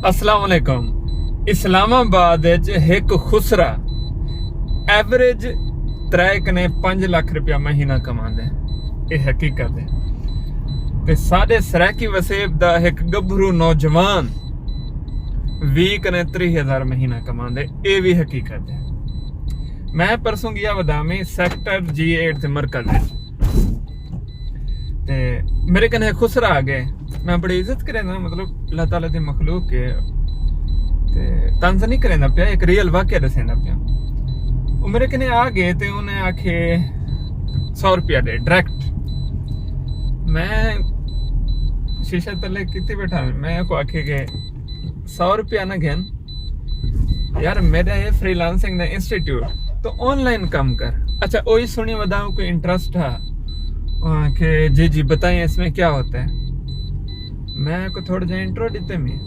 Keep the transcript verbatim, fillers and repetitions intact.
السلام علیکم۔ اسلام آباد وچ ہک خسرا ایوریج ترے کنے پنج لکھ روپیہ مہینہ کماندے۔ اے حقیقت ہے۔ تے ساڈے سرائیکی وسیب دا ہک گبھرو نوجوان ویہہ کنے تریہہ ہزار مہینہ کماندے۔ اے وی حقیقت ہے۔ میں پرسوں گیا ودامی سیکٹر جی ایٹ تے مرکز ہے۔ تے میرے کنے خسرا آ گئے۔ میں بڑی عزت کریندا، مطلب، اللہ تعالیٰ دی مخلوق ہے۔ تے طنز نہیں کریندا پیا، ایک ریئل واقعہ دسیندا پیا۔ وہ میرے کنے آ گئے تے انہیں آکھے، "سو روپیہ دے ڈائریکٹ۔" میں شیشہ تلے کیتی بیٹھا، میں کو آکھے کہ سو روپیہ نہ گھن یار، میرا ہے فری لانسنگ دا انسٹیٹیوٹ، تو آن لائن کم کر۔ اچھا، وہی سنی وداؤں کوئی انٹرسٹ ہے، آ، کہ جی جی بتائیں اس میں کیا ہوتا ہے۔ میں کو تھوڑا جہا انٹرو دیتے میں